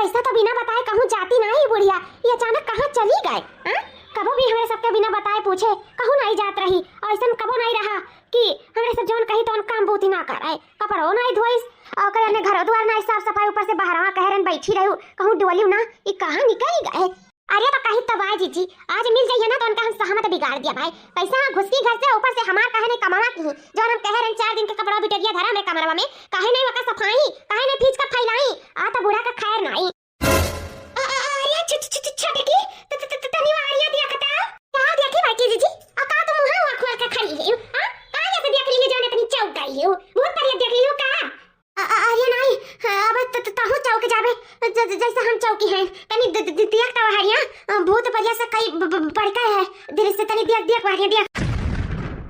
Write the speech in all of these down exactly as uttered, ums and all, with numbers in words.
ऐसा तो बिना बताए कहूँ जाती नाहीं बुढ़िया, ये अचानक कहाँ चली गए? हाँ? कबो भी हमरे सबके बिना बताए पूछे कहूँ नाहीं जात रही, और ऐसन कबो नाहीं रहा कि हमरे से जौन कही तौन काम बूती ना करे, कपड़ो नाहीं धोइस, और कहीं ने घरो दुआर नाहीं साफ सफाई, ऊपर से बहरवा कहे रहन बैठी रहू, कहूँ डोलियो ना, ये कहाँ निकल गए? अरे तो कही तो बा जीजी, आज मिल जाइए ना तो उनका हम सहमत बिगाड़ दिया भाई। कैसा घुसकी घर से, ऊपर से हमार कहे नहीं कमावा की, जौन हम कहे रहन चार दिन के कपड़ा बिटरिया धरा हमरे कमरवा में, काहे नहीं ओकर सफाई, काहे नहीं फींच के फैलाई, आ तो बूढ़ा का खैर नाहीं। अ-, अ-, अरे, छ-, छ-, छ-, छ-, छोटकी, त-, त-, त-, त-, तनी वारिया देखता। का देखी बड़की जीजी? आ का तू मुंह हुआ खोल के खड़ी है? हाँ? का जैसे देख ली है जाने इतनी चौक गई हो? भूत परिया देख ली हो का? अ-, अ-, अरे नहीं, हाँ, अब त-, त-, तहू चौक जाबे, ज-, ज-, जैसे हम चौकी हैं। तनी द-, द-, द-, देख तो हरिया, अ, भूत परिया से कई ब-, ब-, बड़का है। दृश्य तनी देख, देख वारिया देख।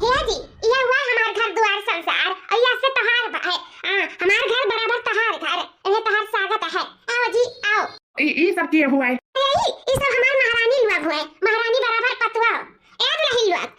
हे जी, ये हुआ हमार घर दुआर संसार, और ये से तहार बा है। हाँ, हमार घर बराबर तहार घर, ये तहार स्वागत है। आओ जी, आओ। ई, ई सब के हुआ है? ए, ई, ई सब हमार महारानी लोग हुए, महारानी बराबर पतवा। ए दुल्हन लोग,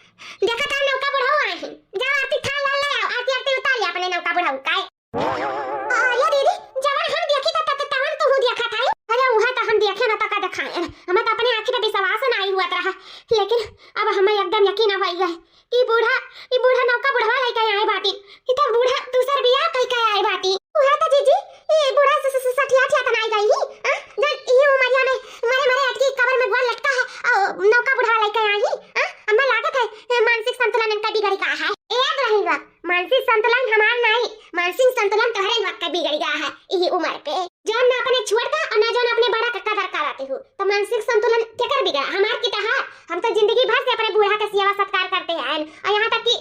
देखा था नौका बुढ़ऊ आए हैं। जाओ आरती थाल लाल ले आओ, आरती आरती उतार ले अपने नौका बुढ़ऊ का। अरे दीदी, जवन हम देखी त, त, त, तवन तू देखा था। अरे उहे त हम देखे ना त का दिखाए। हमें त अपने आँखी पे विश्वास नाहीं हुआ रहा। लेकिन अब हमें एकदम यकीन हो गया है। ई बूढ़ा, ई बूढ़ा नौका बुढ़वा लइके आए बाटी। ई त बूढ़ा दूसर बियाह कइके आए बाटी। उहे त जीजी, ई बूढ़ा स-, स-, स-, सठिया ठिया त नाई गई ही, आ? जौन ई उमरिया में मरे मरे अटकी कबर में गोड़ लटका है, और नौका बुढ़वा लइके आई ही, आ? हमें लागत है, ए, मानसिक संतुलन इनका बिगड़ गया है। ए दुल्हन बा, मानसिक संतुलन हमार नाई, मानसिक संतुलन तोहरे लोग के बिगड़ गया है, ई उम्र पे। जौन ना अपने छोट का और ना जौन अपने बड़ा का कदर कराते हो, तो मानसिक संतुलन केकर बिगड़ा, हमार की तहार? हम तो जिंदगी भर से अपने बूढ़ा के सेवा सत्कार करते आएन, और यहाँ तक कि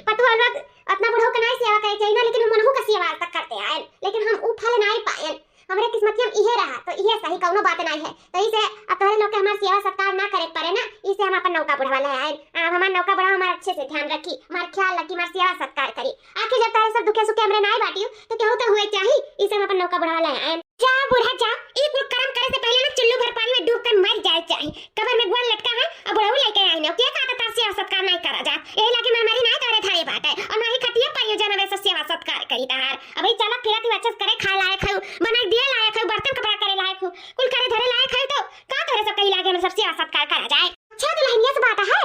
पतुआ लोग अपना बूढ़ो के नाई सेवा करे चाहिए ना, लेकिन हम उनहू के सेवा आज तक करते आएन, लेकिन हम ऊ फल नाई पाएन। हमरे किस्मतिया में इहे रहा, तो इहे सही, कौनो बात नाई है। तो इसे अब तोहरे लोग के हमार सेवा सत्कार ना करे के पड़े ना, इसे हम अपन नौका बुढ़वा ले आएन। अब हमार नौका बुढ़वा हमार अच्छे से ध्यान रखी, हमार ख्याल रखी, हमार सेवा सत्कार करी। आखिर जब तोहरे सब दुखे सुखे हमरे नाई बाटियो, तो केहू तो हुए चाही, इसे हम अपन नौका बुढ़वा ले आएन। जा बूढ़ा जा, ई कुल कर्म करे से पहले ना चुल्लू भर पानी में डूब कर मर जाए चाही। कबर में गोड़ लटका है, अब बुढ़ऊ लेके आई ना, के कहता तार सेवा सत्कार नहीं करा जा। यही लागे मैं मरी नहीं तोरे धरे बाटे, और नहीं खटिया परियो जनवे से सेवा सत्कार करी तार। अबे चला फिरत ही अच्छे से करे, खाए लायक है, बनाई दिए लायक है, बर्तन कपड़ा करे लायक हो, कुल करे धरे लायक है, तो का तोरे सब कही लागे हम सब सेवा सत्कार करा जाए? अच्छा दुल्हनिया से बात है,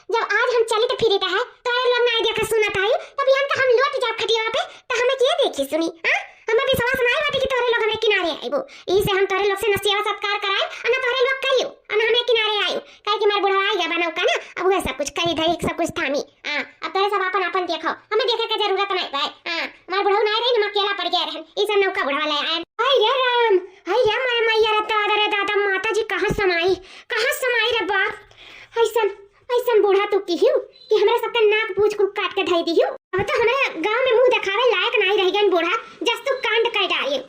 जब आज हम चलित फिरित है, तोरे लोग नाई देखत सुनत है, तब यहाँ का हम लौट जाब खटिया पे, तो हमें के देखी सुनी, हाँ? हमें विश्वास नाई बाटे कि तोरे लोग हमरे किनारे आइबो। ई से हम तोरे लोग से न सेवा सत्कार कराए, और न तोरे लोग करियो, और न हमरे किनारे आयो। काहे कि हमार बुढ़वा आई गया बा नौका ना, अब वह सब कुछ करी धरी, सब कुछ थामी। हाँ, अब तोरे सब आपन आपन देखो, हमें देखे के जरूरत नाई बा। हाँ, हमार बुढ़ऊ नाई रही, हम अकेला पड़ गए रहन, ई से नौका बुढ़वा ले आए। हाय रे राम, हाय रे मारे मैया रे दादा रे दादा, माता जी कहाँ समाई, कहाँ समाई रे बाप। ऐसन, ऐसन बूढ़ा तू किहियो कि हमरा सबके नाक पूछ कुल काट के धई दिहियो। अब तो हमें गाँव में मुँह देखावे लायक नाई रह गए बूढ़ा, जस तू कांड कर डालियो।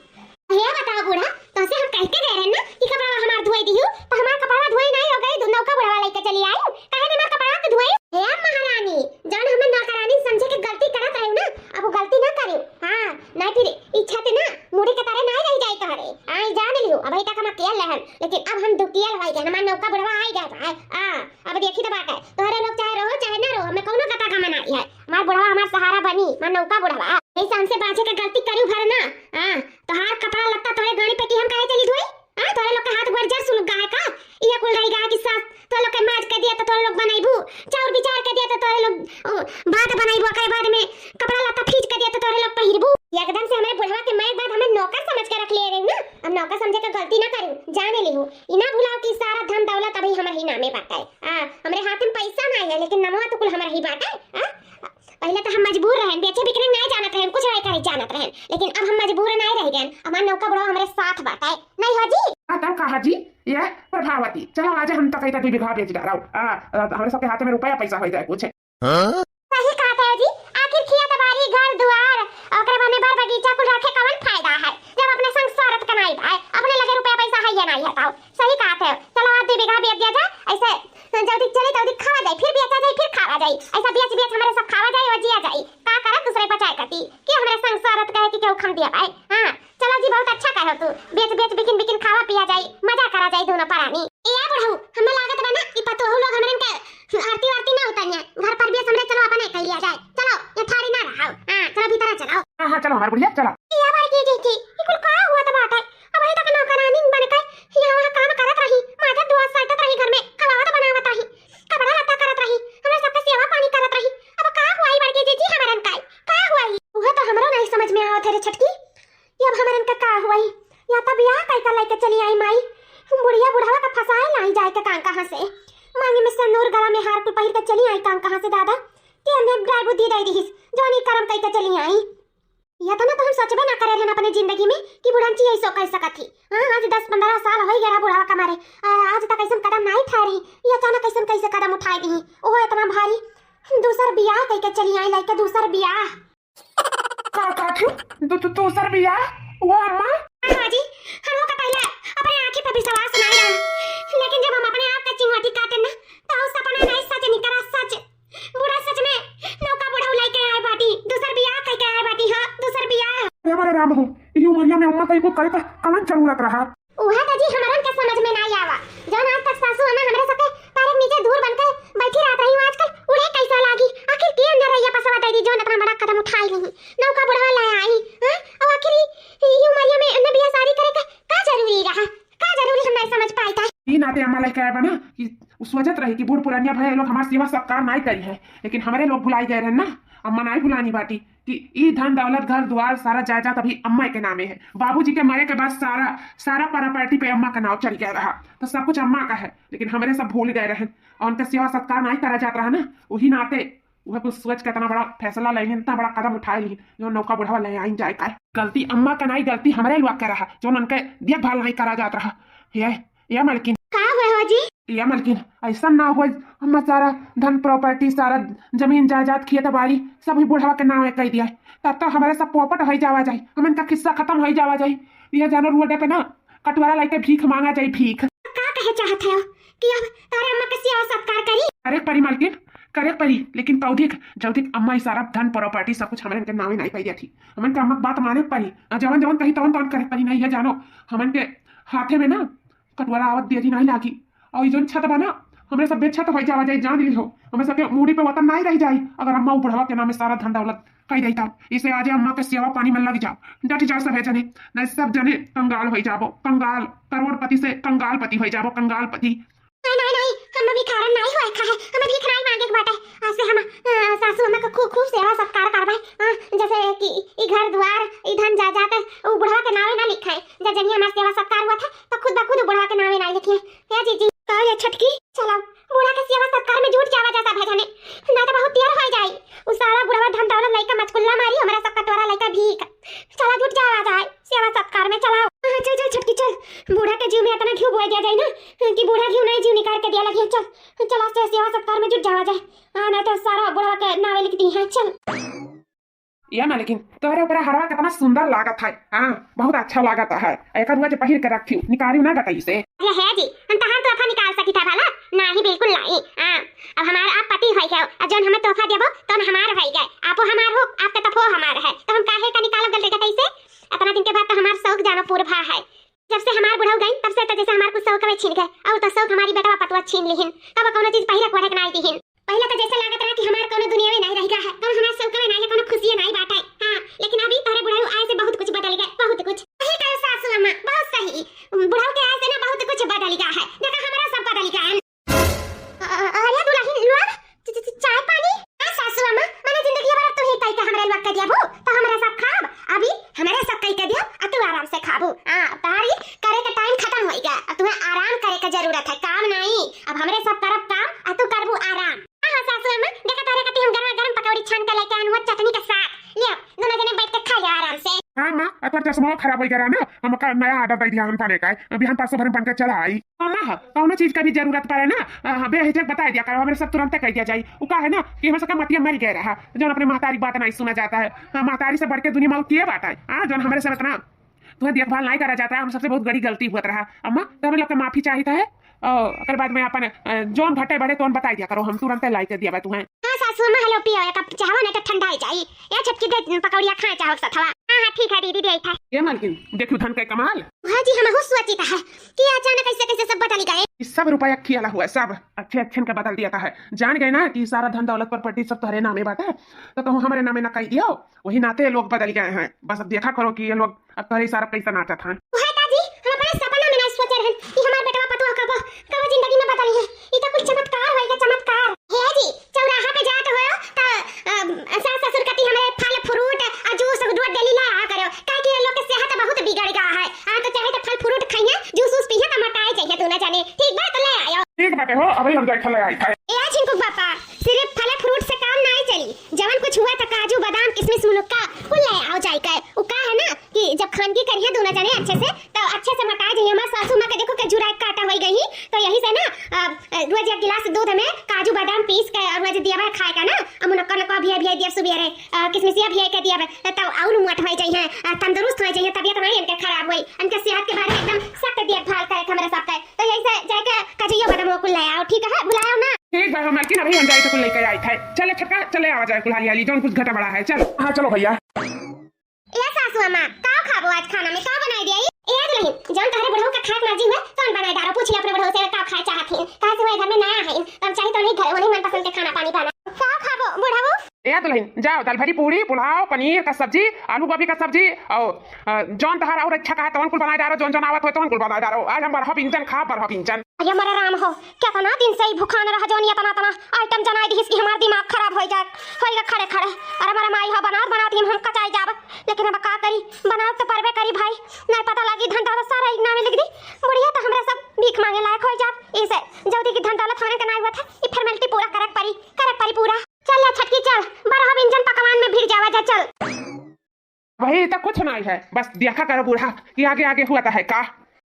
ये बताओ बूढ़ा, तोसे हम कह के गए रहे ना कि कपड़ा हमार धोई दिहियो, तो हमार कपड़ा धोई नाई हो गई, नौका बुढ़वा लेके चली आई, काहे ने हमार कपड़ा के धोई? हे महारानी, जौन हमें नौकरानी समझे के गलती करत रहे ना, अब वो गलती ना करियो। हाँ, नाई फिर इच्छा ते ना मुड़ी के तारे नाई रह जाए तोहरे। आई जान लियो, अबही तक हम अकेल रहन, लेकिन अब हम दुकियल हो गए, हमार नौका बुढ़वा आई गए भाई। आ, अब देखी तो बात है, तोहरे लोग चाहे रहो चाहे ना रहो, हमें कौनो कथा का मना है। हमार बुढ़वा हमार सहारा बनी, हमार नौका बुढ़वा। ऐसे हमसे बाँचे के गलती करू भर ना। हाँ, तोहार कपड़ा लत्ता तोहरे गाड़ी पे की हम काहे चली धोई? हाँ, तोहरे लोग के हाथ गोड़ जर सुलग गा है का? ये कुल रही गा है कि सास तोहरे लोग के माज कर दिया तो तोहरे लोग बनाइबू, चाउर बिचार कर दिया तो तोहरे लोग, ओ, भात बनाइबू, ओकरे बाद में कपड़ा लत्ता फीच कर दिया तो तोहरे लोग पहिरबू। एकदम से हमरे बुढ़वा के मरे के बाद हमें नौकर समझ के रख लिए रही ना। अब नौकर समझे के गलती ना करू, जाने लिहू। ई ना भुलाओ कि सारा धन दौलत अभी हमर ही नामे बाटे। आ, हमरे हाथ में पैसा ना है, लेकिन नमवा तो कुल हमर ही बाटे। आ, पहले तो हम मजबूर रहन, बेचे बिकने ना जानत रहन, कुछ नहीं करे जानत रहन, लेकिन अब हम मजबूर ना रह गए। हमार नौका बुढ़वा हमरे साथ बाटे, नहीं हो जी? आ, तब कहा जी, ये प्रभावती, चलो आज हम तकैता दू बीघा बेच डालो। आ, आ, हमरे सबके हाथ में रुपया पैसा हो जाए कुछ। हाँ? सही कहत है जी, आखिर खेत बाड़ी, घर दुआर, ओकरे बाद में बाग बगीचा कुल रखे कवन फायदा है, जब अपने संग स्वार्थ कमाई बा, अपने लगे रुपया पैसा है या नहीं है, बताओ। सही कहत है, चलो आज दू बीघा बेच दिया जाए, ऐसे जल्दी चले, जल्दी खावा जाए, फिर बेचा जाए, फिर खावा जाए, ऐसा बेच बेच हमारे सब खावा जाए और जिया जाए, का करत दूसरे पचाए कती, कि हमारे संग स्वार्थ कहे कि केहू खम दिया पाए। हाँ, चलो जी, बहुत अच्छा कहो तू। बेच बेच, बिकिन बिकिन खावा पिया जाई, मजा करा जाई दोनों परानी। ए आ बुढ़ऊ, हमें लागत बा ना कि पतोहू लोग हमरन के आरती वारती ना उतारिया। घर पर बेस हमरे चलो अपने कर लिया जाए। चलो, ये ठाड़ी ना रहो। हाँ, चलो भीतर चलो। हाँ, हाँ, चलो हमार बुढ़िया, चलो। ए आ बड़की जीजी, ई कुल का हुआ त बाटे? अबही तक नौकरानी बन के तब बियाह कई का लइके चली आई माई, बुढ़िया बुढ़वा का फंसाए लाई जाए के कां कहाँ से, मांगी में सेंदूर गला में हार कुल पहिर के चली आई कां कहाँ से दादा, कि हमने ड्राई बुद्धि दे दिहिस, जौन ई करम कई के चली आई। या तो ना तो हम सोचबे ना करे रहन अपने जिंदगी में कि बुढ़ंची ऐसो कह सकत ही। हाँ, आज दस पन्द्रह साल हो गया रहा बुढ़वा का मारे, आ, आज तक ऐसन कदम नहीं उठा रही, ये अचानक ऐसन कैसे कदम उठाए दी, ओहो इतना भारी, दूसर बियाह कई के चली आई लइके दूसर बियाह। का, का थी? दू-, दू-, दूसर बियाह? वो अम्मा? हाँ जी, हम लोग का पहले अपने आँखी पे विश्वास नहीं रहा, लेकिन जब हम अपने आप का चिंगाटी काटे ना, तो उ सपना नहीं सच निकला, सच। बूढ़ा सच में नौका बुढ़ऊ लइके आए बाटी, दूसर बियाह कइके आए बाटी, हाँ, दूसर बियाह। अरे हमारे राम हो, ई उमरिया में अम्मा कहीं को करे का कवन जरूरत रहा? उहे तो जी हमरन के समझ में नाई आवा। जौन आज तक सासू अम्मा हमरे सबके पैर के नीचे धूर बन के बैठी रहत रही, आजकल उड़े कैसा लागी? आखिर के अंदर रहिया पसवा दे दी, जौन इतना बड़ा कदम उठाई नहीं, नौका बुढ़वा ले आई, हाँ? और आखिर ई, ई उमरिया में इन्हें बियाह शादी करे का का जरूरी रहा? का जरूरी हम नहीं समझ पाई था। ई नाते अम्मा लइके आए बा ना कि उ सोचत रही कि बूढ़ पुरानिया भए लोग हमार सेवा सत्कार नाई करी है, लेकिन हमरे लोग भुलाई गए रहन ना, अम्मा नाई भुलानी बाटी। कि ई धन दौलत, घर दुआर, सारा जायदाद अभी अम्मा के नामे है। बाबूजी के मरे के बाद सारा, सारा प्रॉपर्टी पे अम्मा का नाव चढ़ गया रहा, तो सब कुछ अम्मा का है, लेकिन हमरे सब भूल गए रहन और उनका सेवा सत्कार नाई करा जात रहा ना, वही नाते वह कुछ सोच के इतना बड़ा फैसला ले लिहिन, इतना बड़ा कदम उठा लिहिन, जो नौका बुढ़वा ले आइन जाए का। गलती अम्मा का नाई, गलती हमरे लोग का रहा, जो उनके देखभाल नहीं करा जात रहा। ये या मलकिन। का हुए हो जी? या मलकिन, ऐसा ना हो, हम सारा धन प्रॉपर्टी, सारा जमीन जायदाद, खेत बाड़ी सब ही बुढ़वा के नावे कई दिया, तब तो हमारे सब पोपट हो जावा जाए, हमन का खिस्सा खत्म हो जावा जाए। ये जानो रोड पे ना कटोरा लेके भीख मांगा जाए, भीख। का कहे चाहत है कि अब तारे अम्मा के सेवा सत्कार करी? करे परी मलकिन, करे परी, लेकिन तौधिक जौधिक अम्मा ई सारा धन प्रॉपर्टी सब कुछ हमरे के नावे नहीं पाई थी, हमन के अम्मा के बात माने परी, और जवन जवन कही तवन तवन करे परी। नहीं है जानो, हमन के हाथे में ना कटुआरा आवत देरी नाहीं लागी। और ई जौन छत बा ना, हमरे सब बेछत होइ जावा जाई, जान लिहो। हमरे सबके मूड़ी पे वतन नाहीं रहि जाई, अगर अम्मा उ बुढ़वा के नामे सारा धन दौलत कइ देई तब। इसे आजे अम्मा के सेवा पानी में लग जाओ, डट जाओ सभे जने, नहीं सब जने कंगाल होइ जाबो, कंगाल, करोड़पति से कंगालपति होइ जाबो, कंगालपति। नहीं, नहीं, नहीं, हम भिखारन नाहीं होए का है, हमें भीख नाहीं मांगे के बाटे। आज से हम, अ, सासू अम्मा के खूब, खूब सेवा सत्कार करबे, अ, जैसे कि ई घर दुआर, ई धन जायदाद, उ बुढ़वा के नावे ना लिखे, जब जनिया हमार सेवा सत्कार हुआ था, तो खुद ब खुद बुढ़वा के नावे ना लिखे। हे जीजी, का ये छटकी? चलो, बूढ़ा के सेवा सत्कार में जुट जावा जा सभे जने, ना तो बहुत देर होइ जाई। उ सारा बुढ़वा धन दौलत लइका मचकुल्ला मारी, हमरा सब कटोरा लइका भीख। चला जुट जावा जाए, सेवा सत्कार में चला। हाँ, चल, चल छटकी चल, बूढ़ा के जीव में इतना घी बोल दिया जाए ना कि बूढ़ा घी नहीं जीव निकाल के दिया लगी। चल, चला से सेवा सत्कार में जुट जावा जाए, हाँ, नहीं तो सारा बुढ़वा के नावे लिख दी है। चल। या मलकिन, तोहरे ऊपर हरवा कितना सुंदर लागत है। हाँ, बहुत अच्छा लागत है। एकर हुआ जे पहिर के रखियो, निकालियो ना गटई से। अरे हे जी, हम तहार तोहफा निकाल सकी था भला? नाही, बिल्कुल नाही। हाँ, अब हमार आप पति होई गए, और जौन हमें तोहफा देबो, तौन हमार होई गए। आपो हमार हो, आपके तफो हमार है, तो हम काहे का निकालब गलती गटई से? इतना दिन के बाद तो हमार शौक जानो पूर भा है। जब से हमार बुढ़ऊ गई, तब से तो जैसे हमार कुछ शौक में छीन गए, और तो शौक हमारी बेटवा पतवा छीन लिहिन। कब कौनो चीज पहिरे के ओढ़े के नाई दिहिन। पहले तो जैसे लागत रहा कि हमार कौनो दुनिया में नहीं रह गया है, कौनो हमार शौक में नहीं है, कौनो खुशियाँ नहीं बाटे। हाँ, लेकिन अभी तोहरे बुढ़ऊ आए से बहुत कुछ बदल गए, बहुत कुछ। सही कहो सासू अम्मा, बहुत सही। बुढ़ऊ के आए से ना बहुत कुछ बदल गया है। देखा, हमारा सब बदल गया है। अ-, अ-, अरे दुल्हन लोग, च-, च-, च-, चाय पानी? हाँ सासू अम्मा, मैंने जिंदगी भर अब तू ही कई के हमरे लोग के दियाबू, तो हमरे सब खाब। अभी हमरे सब कई के दियो, आ तू आराम से खाबू। हाँ, तारी करे के टाइम खत्म होई गया, अब तुम्हें आराम करे के जरूरत है, काम नहीं। अब हमरे सब करब काम, आ तू करबू आराम। हाँ, हाँ सासू अम्मा, देखा तारे कती हम गरमा गरम पकौड़ी छान के लेके आन हुआ चटनी के साथ। लियो, दोनों जने बैठ के खा लियो आराम से। हाँ माँ, आ तोर चश्मा खराब हो गया ना, हमका नया ऑर्डर दे दिया हम थाने का, अभी हम परसों भर में बन के चला आई। हाँ माँ, कौनो चीज का भी जरूरत पड़े ना, अ, बेहिचक बताई दिया करो, हमरे सब तुरंते कह दिया जाई। उ का है ना कि हमरे सबका मतिया मर गया रहा, जौन अपने महतारी बात नहीं सुना जाता है। हाँ, महतारी से बढ़ के दुनिया में और किए बात है? हाँ, जौन हमरे सब इतना तुम्हें देखभाल नहीं करा जाता है, हम सबसे बहुत बड़ी गलती हुआ रहा। अम्मा, तो हमें लोग का माफी चाहिए था है, और ओकर बाद में अपन, अ, जौन घटे बढ़े तौन बताई दिया करो, हम तुरंते लाई के दिया बा तुम्हें। हाँ सासू अम्मा, हेलो पियो, एक कप चाहवा नहीं तो ठंडा ही जाई। या छटकी दे पकौड़िया खाए चाहो सथवा। हाँ, हाँ, ठीक है दीदी, दे था। ये मलकिन, देखियो धन के कमाल। हाँ जी, हम हूँ सोचित है कि अचानक कैसे कैसे सब बदल गए। ई सब रुपया खियाला हुआ, सब अच्छे अच्छे का बदल दिया था है। जान गए ना कि सारा धन दौलत प्रॉपर्टी सब तोहरे नामे बाटे, तो तुम हमारे नामे ना कह दियो, वही नाते ये लोग बदल गए हैं। बस अब देखा करो कि ये लोग अब तोहरे इशारा कैसे नाचत हैं। ओहे दादी, हम अपने सपना में नहीं सोचे रहन कि हमार बेटवा पतोह कबो, कबो जिंदगी में बदली है। ई तो कुछ चमत्कार होई गया, चमत्कार। हे जी, चौराहा पे जात हो तो, अ, सास ससुर कती हमरे फल फ्रूट और जूस रोज डेली ला आ करो, काहे कि ये लोग के सेहत बहुत बिगड़ गया है। आ तो चाहे तो हो, अबे हम जाइके ले आई थे। ए झिनकू बापा, सिर्फ फले फ्रूट से काम नाई चली। जवन कुछ हुआ त काजू, बादाम, किशमिश, मुनुक्का कुल ले आओ जाइके। उ का है ना कि जब खानगी करिहे दूनो जने अच्छे से, तो अच्छे से मोटाए जइहे। हमार सासू माँ के देखो के जुराई काटा होई गई, तो यही से ना, अ, अ, रोज एक गिलास दूध में काजू बादाम पीस के और रोज दिया खाए का ना, और मुनक्का नक्का भी है, भी है दिया सुबेरे, अ, किशमिशिया भी है के दिया, तब और मोट होई जइहे, अ, तंदुरुस्त होई जइहे, तबियत नहीं इनके खराब होई, इनके सेहत के बारे में एकदम सख्त देखभाल करे के हमरे सब के। तो यही से जाके काजुया बादाम कुल ले आओ, ठीक है, भुलाओ ना। ठीक बा, हम मालकिन अभी हम जाए तो कुल लेके आई थे। चले छोटका, चले आवा जाए कुल हाली हाली, जौन कुछ घटा बड़ा है, चल। हाँ, चलो भैया। ए सासू अम्मा, का खाबो आज खाना में, का बनाई दिया? ए दुल्हन, जौन तहरे बुढ़ऊ का खाए के मर्जी हुए, तौन बनाई डारो। पूछ ले अपने बुढ़ऊ से का खाए चाहत हैं, काहे से वही घर में नया है, तो हम चाही तो नहीं घर, वही मनपसंद के खाना पानी बना। का खाबो बुढ़ऊ? ए दुल्हन, जाओ दाल भरी पूरी, पुलाव, पनीर का सब्जी, आलू गोभी का सब्जी, और, अ, जौन तहरा और अच्छा कहा तौन कुल बनाई डारो, जौन जौन आवत हो तौन कुल बनाई डारो। आज हम बरहा व्यंजन खा, बरहा व्यंजन। अरे हमारा राम हो, केतना दिन से ई भुखान रह जौन एतना एतना आइटम जनाई दिहिस कि हमार दिमाग खराब होई जाए, होई गा खड़े खड़े। अरे हमारा माई हो, बनावत बनावत ही हम कचाई जाब, लेकिन अब का करी, बनावत तो परबे करी भाई, नहीं पता लगी धन दौलत सारा एक नामे लिख दी, बुढ़िया तो हमरा सब भीख मांगे लायक होई जाब। इसे जल्दी की धन दौलत होने के नाई हुआ था, ई फॉर्मेलिटी पूरा करक परी, करक परी पूरा। चल या छटकी चल, बरहा व्यंजन पकवान में भिड़ जावा जा, चल। भाई, इतना कुछ नहीं है, बस देखा करो बूढ़ा कि आगे आगे हुआ तो है का।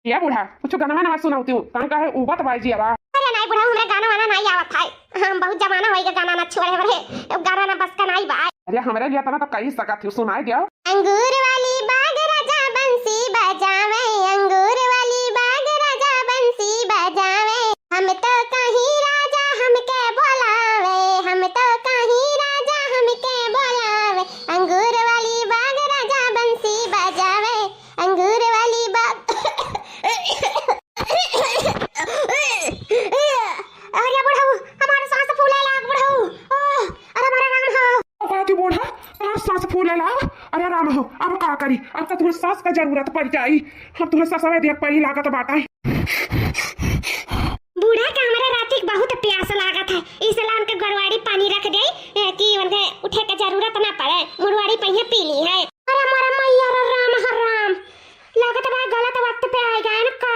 या बूढ़ा, कुछ गाना वाना सुनाओ तू, तन का है उबत बाजी अब। अरे नहीं बूढ़ा, हमरे गाना वाना नहीं आवत है, हम बहुत जमाना होई गया गाना ना छोड़े हमरे, अब गाना ना बस का नहीं बा। अरे हमरे लिए तना तो कही सकत हो, सुनाई दियो। अंगूर वाली बाग राजा बंसी बजावे, अंगूर वाली बाग राजा बंसी बजावे। हम तो कहीं राजा हमके बोलावे, हम तो कहीं राजा हमके बोलावे। अंगूर वाली बाग राजा बंसी बजावे, अंगूर वाली बाग। अरे बुढ़ऊ, हमार सांस फूले लाग बुढ़ऊ। ओह, अरे हमारा राम हो। का की बूढ़ा, तोर सांस फूले लाग? अरे राम हो, अब का करी? अब तो तुम्हें सांस का जरूरत पड़ जाई। अब तुम्हें ससवे देख पड़ी लागत बाटा। बूढ़ा के हमारे राती के बहुत प्यास लागत है, इसलिए उनके गड़वाड़ी पानी रख दे, ए, कि उनके उठे के जरूरत ना पड़े, मुड़वाड़ी पहिए पी ली है। अरे मोरे मैया रे राम, हर राम, लागत बा गलत वक्त पे आ गए न का?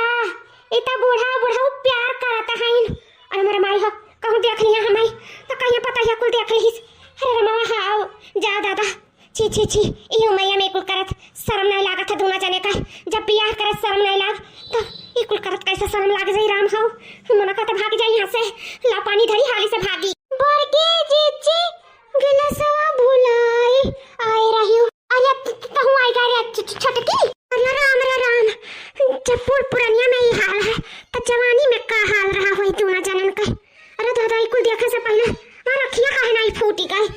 ई तो बूढ़ा, बूढ़ऊ प्यार करत हइन। अरे मोरे माई हो, कहूँ देख लिया हमाई, तो कहीं पता है कुल देख लीस। अरे रमवा हाओ, जा दादा, छी, छी, छी, ई उमैया में कुल करत शर्म नहीं लागत है दूना जने का। जब बियाह करत शर्म नहीं लाग, तो ई कुल करत कैसे शर्म लाग जाई राम हो? मना कहते भाग जाई यहाँ से, ला पानी धरी हाली से भागी। बड़की जीजी, गिलसवा भुलाई आए रही हूँ। अरे त-, त-, तहूँ आई गए रे छ-, छ-, छोटकी। अरे राम रे राम, जब बूढ़ पुरनिया में ई हाल है, तो जवानी में का हाल रहा होई दूना जनन का। अरे दादा, ई कुल देखे से पहले हमार अखिया काहे नहीं फूटी गई?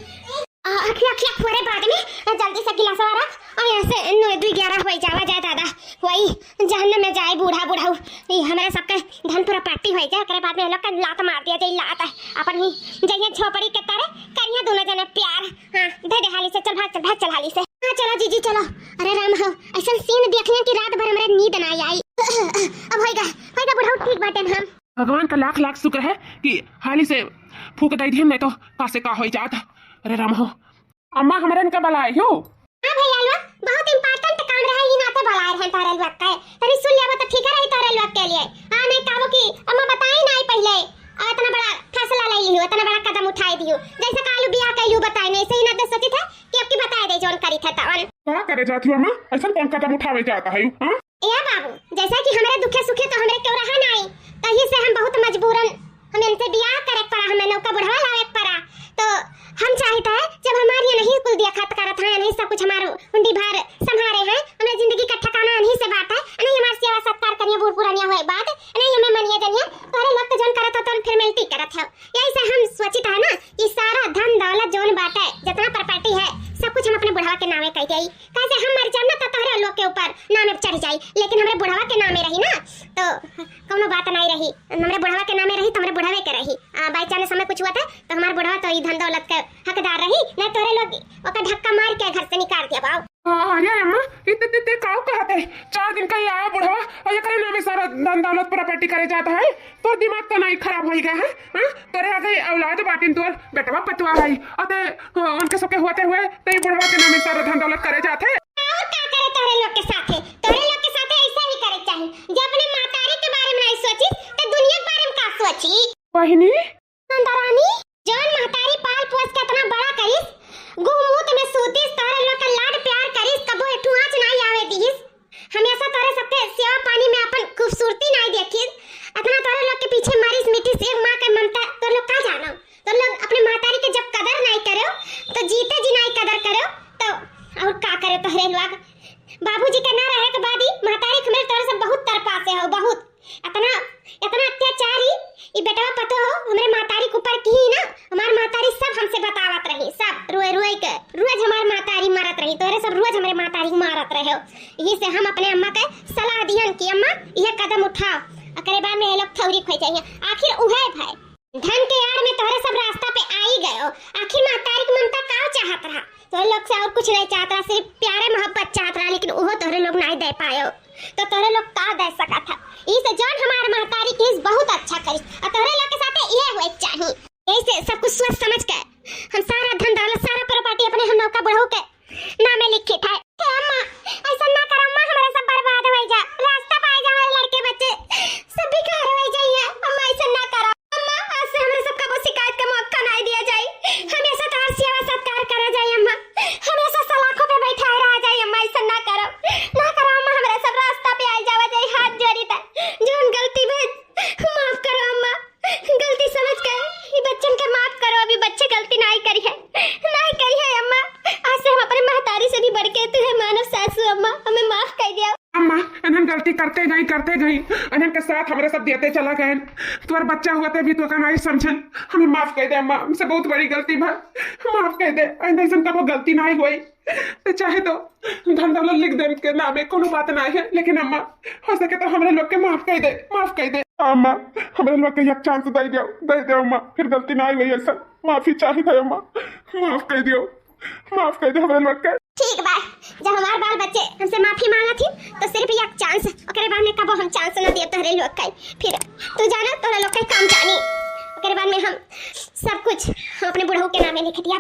आ, अखिया, अखिया फोरे बाद में, आ, जल्दी से गिलासवा रख, और यहाँ से नौ दुई ग्यारह होई जावा जाए दादा, वही जहन्नम में जाए बूढ़ा, बुढ़ऊ, ई हमरे सबके धन प्रॉपर्टी होई जाए, एकरे बाद में ये लोग के लात मार दिया जाए, लात है, अपन ही जइहे झोपड़ी के तरे, करिहे दूना जने प्यार। हाँ, दे दे हाली से, चल भाग, चल भाग, चल हाली से। हाँ, चलो जीजी, चलो। अरे राम हो, ऐसन सीन देखिए कि रात भर हमरे नींद ना आई। अब होइगा, होइगा बुढ़ऊ, ठीक बाटे हम। भगवान का लाख लाख शुक्र है कि हाली से फूक दे दिहन, नहीं तो का से का होई जात। अरे राम हो, अम्मा हमरे इनका बुलाए हो। हाँ भैया लोग, बहुत important काम रहा, ई नाते बुलाए रहे तोरे लोग के। तनी सुन लेबो तो ठीक रही तोरे लोग के लिए। हाँ, नहीं कहबो कि अम्मा बताई नहीं पहले, और इतना बड़ा फैसला ले लियो, इतना बड़ा कदम उठाई दियो। जैसे कालू बियाह कैलू बताई नहीं, सही नाते सोचित है कि अब की बताए दे जौन करी था तवन। का करे जात हो अम्मा? ऐसा कौन कदम उठावे जाता है, हाँ? ए बाबू, जैसा कि हमरे दुखे सुखे तो हमरे क्यों रहा नाई, तही से हम बहुत मजबूरन हम इनसे बियाह करे के पड़ा, हमें नौका बुढ़वा लावे के पड़ा। तो हम चाहित है, जब हमार ये नहीं कुल दिया खत करत हैं, नहीं सब कुछ हमार उंडी भार संभारे हैं, हमरे जिंदगी का ठिकाना नहीं से बात है, नहीं हमार सेवा सत्कार करिए बूढ़ पुरानिया हुए बाद, नहीं हमें मनिए जनिए, तोरे लोग तो जौन करत हो, तौन फिर मिलती करत हो। यही से हम सोचित है ना कि सारा धन दौलत जौन बाटे, जितना प्रॉपर्टी है, सब कुछ हम अपने बुढ़वा के नामे कह देई। कैसे हम मर जाब ना, तो तोहरे लोग के ऊपर नामे चढ़ जाई, लेकिन हमरे बुढ़वा के नामे रही ना, तो कौनो बात नहीं रही। हमरे बुढ़वा के नामे रही, तो हमरे बुढ़वे के रही। आ, by chance हमें कुछ हुआ था, तो हमार बुढ़वा तो ई धन दौलत के हकदार रही, नहीं तोहरे लोग ओकर धक्का मार के घर से निकाल दिया बाऊ। अरे अम्मा, इतने ते काऊ कहते? चार दिन का ही आया बुढ़वा और एकरे नामे सारा धन दौलत प्रॉपर्टी करे जाता है। तोर दिमाग तो नहीं खराब होई गया है, हाँ? तोरे आगे औलाद बाटिन, तोर बेटवा पतवा है, अते, अ, उनके सबके होते हुए ते बुढ़वा के नामे सारा धन दौलत करे जाते। और का करे तोरे लोग के साथे? तोरे लोग के साथे ऐसा ही करे चाहिए। जे अपने महतारी के बारे में नहीं सोची, तो दुनिया के बारे में का सोची? बहिनी। नंदरानी, जौन महतारी पाल पोस के इतना बड़ा करिस, गुहमूत में सूतिस, तोहरे लोग के लाड प्यार करिस, कबो एठू आँच नाई आवे दिहिस। हमेशा तोहरे सबके सेवा पानी में अपन खूबसूरती नाई देखिस, इतना तोहरे लोग के पीछे मरिस मिटिस, एक माँ के ममता तोहरे लोग का जानो? तोहरे लोग अपने महतारी के जब कदर नाई करो, तो जीते जी नाई कदर करो, तो और का करे तोहरे लोग? बाबूजी के ना रहे के बाद ही महतारी के मेरे तोहरे सब बहुत तरपासे हो, बहुत। इतना, इतना अत्याचारी, ई बेटवा पतो हो, हमरे महतारी के ऊपर की ना, हमार महतारी सब हमसे बतावत रही, सब रोए रोए के, रोज हमार महतारी मारत रही, तोहरे सब रोज हमरे महतारी मारत रहे हो। यही से हम अपने अम्मा के सलाह दिहन कि अम्मा, यह कदम उठाओ, एकरे बाद में ये लोग थौरी खोई जाइए। आखिर उहे भाई, धन के आड़ में तोहरे सब रास्ता पे आई गयो, आखिर महतारी के ममता का चाहत रहा? तोहरे लोग से और कुछ नहीं चाहत रहा, सिर्फ प्यारे मोहब्बत चाहत रहा, लेकिन उहो तोहरे लोग नहीं दे पायो। तो तोहरे लोग का दे सकत है? ई से जौन हमार महतारी किस बहुत अच्छा करिस, और तोहरे लोग के साथे इहे होए के चाही। यही से सब कुछ सोच समझ के हम सारा धन दौलत, सारा प्रॉपर्टी अपने हम नौका बुढ़ऊ के नामे लिखित है। हे अम्मा, ऐसा ना करो अम्मा, हमारे सब बर्बाद हो जा, रास्ता पाए जा, हमारे लड़के बच्चे सब बेकार हो जाइए। अम्मा, ऐसा ना करो। अम्मा, आज से हमरे सब कबो शिकायत का मौका नाई दिया जाई। हमेशा तोहार सेवा सत्कार करा जाई अम्मा। हमेशा सलाखों पे बैठाए रहा जाई अम्मा, ऐसा ना करो। ना करो अम्मा, हमरे सब रास्ता पे आई जावा जाई, हाथ जोड़ी तक। जौन गलती भई, माफ करो अम्मा। गलती समझ के ई बच्चन के माफ करो, अभी बच्चे गलती नाई करी है, नाई करी है अम्मा। आज से हम अपने महतारी से भी बढ़ के तू है मानव सासू अम्मा, हमें माफ कर दिया। अम्मा, इन्हन गलती करते गई, करते गई, इन्हन के साथ हमरे सब देते चला गए। तोर बच्चा हुआ ते भी तो का नहीं समझन, हमें माफ कर दे अम्मा, हमसे बहुत बड़ी गलती भा, माफ कर दे। आइंदा ऐसन कबो गलती नहीं होई। ते चाहे तो धन दौलत लिख दे के नामे, कोनो बात नहीं है, लेकिन अम्मा, हो सके तो हमरे लोग के माफ कर दे, माफ कर दे। अम्मा, हमरे लोग के एक chance दे दो, दे दो अम्मा, फिर गलती नहीं होई ऐसा, माफी चाहिए अम्मा, माफ कर दियो, माफ कर दे हमरे लोग के। ठीक बा, जब हमार बाल बच्चे हमसे माफी मांगत ही, तो सिर्फ एक chance, ओकरे बाद में कबो हम chance न दिए तोहरे लोग का। फिर तू जाना, तोहरे लोग का काम जानी, ओकरे बाद में हम सब कुछ हम अपने बुढ़ऊ के नामे लिख दिया।